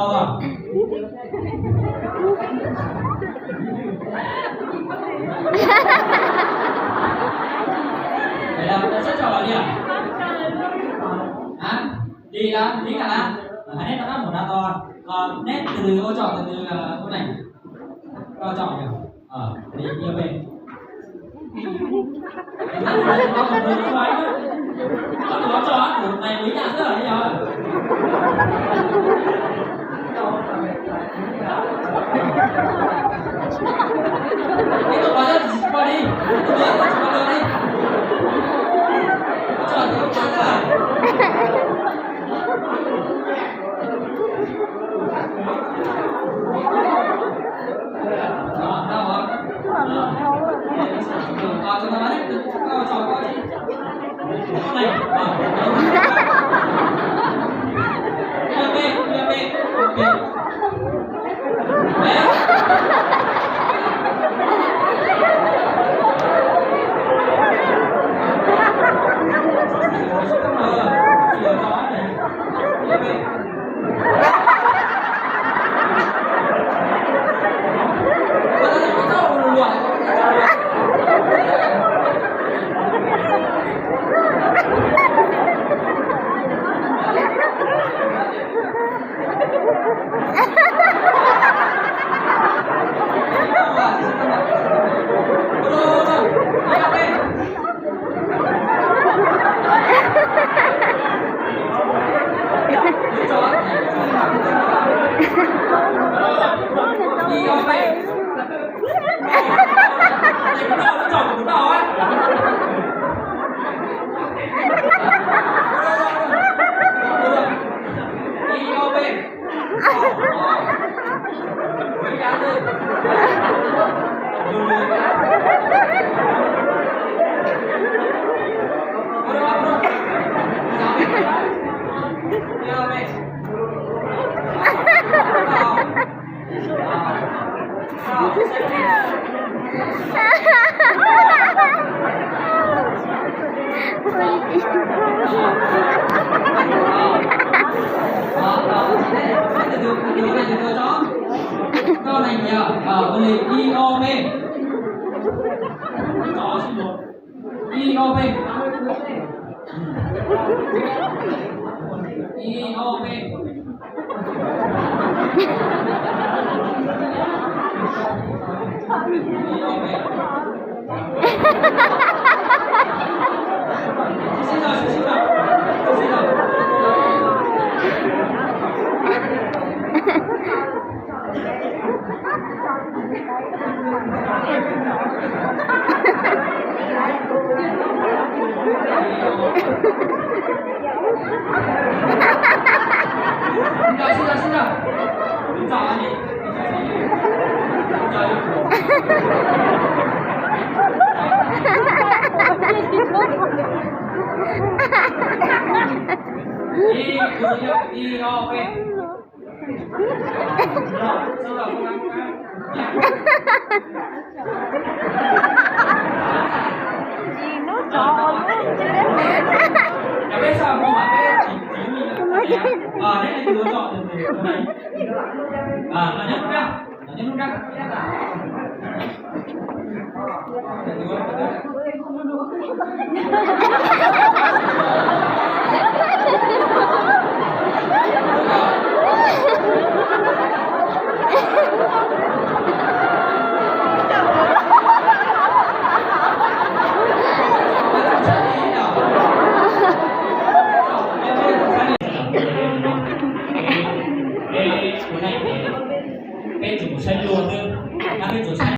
Tau. Vậy là ta sắp cho bạn đi à? Hả? Đi là, đi cả là. Hãy nét tao một đã to. Còn nét từ từ cô chọn từ từ là cô này. Cô chọn kìa. Ờ, đi, đi về. Có một người đi ngoài nữa. Có một trò của này với nhà rất là nhiều. Tiếp tục vào, vào đi. Tiếp tục vào, vào đi. Có trò thì không trò nữa à? Câu này nhớ ở ôn luyện I O P. I O P. I O P. Peb tsis mus saib luag xwb, peb tsuas saib